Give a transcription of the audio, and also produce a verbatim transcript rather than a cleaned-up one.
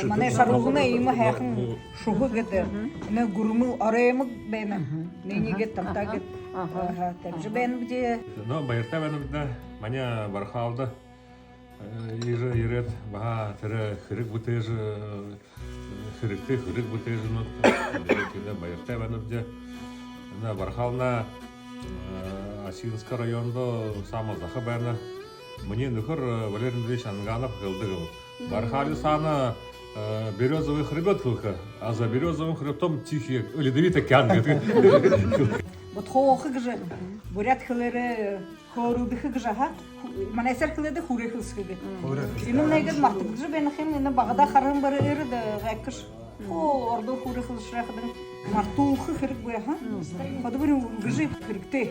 Манай шарууганай иимэ һайхан шуһа гэдэг. Энэ гүрмэл ороймог байна. Нэнигээд тамтагээд. Аха, табижа байнабди. Но баяртай байнабди. Манай Бархаалда, э, иижэ ерээд, баһа тэрэ хэрэг бүтээжэ, э, хэрэгтэй хэрэг бүтээжэ, ну, тиигээд баяртай байнабди. Энэ Бархаална, э, Осинска районда саамай заха байна. Минии нүхэр, э, Валерий Андреевич Анганов хэлэдэг юм. Бархаалын саана, э, берёзовый хребёт хэлэхэ, а за берёзовым хребтом Тихий, э, Ледовитый океан гэдэг. Бодхоохо гэжэ буряад хэлээрээ хөөрэлдэхэ гэжэ, аха. Манайсаар хэлэхэдэ, хүреэхэлсэхэ гэдэг. Хүреэхэлсэхэ. Иимэ нэгэ мартагдажа байна ха юм, энэ багада хараһан бэри ерээд, э, гайхаш. Оо, ородоор хүреэхэлсэхэ гэхэдэнь мартуулха хэрэггүй, аха. Ходо бэри үргэжэ хэрэгтэй.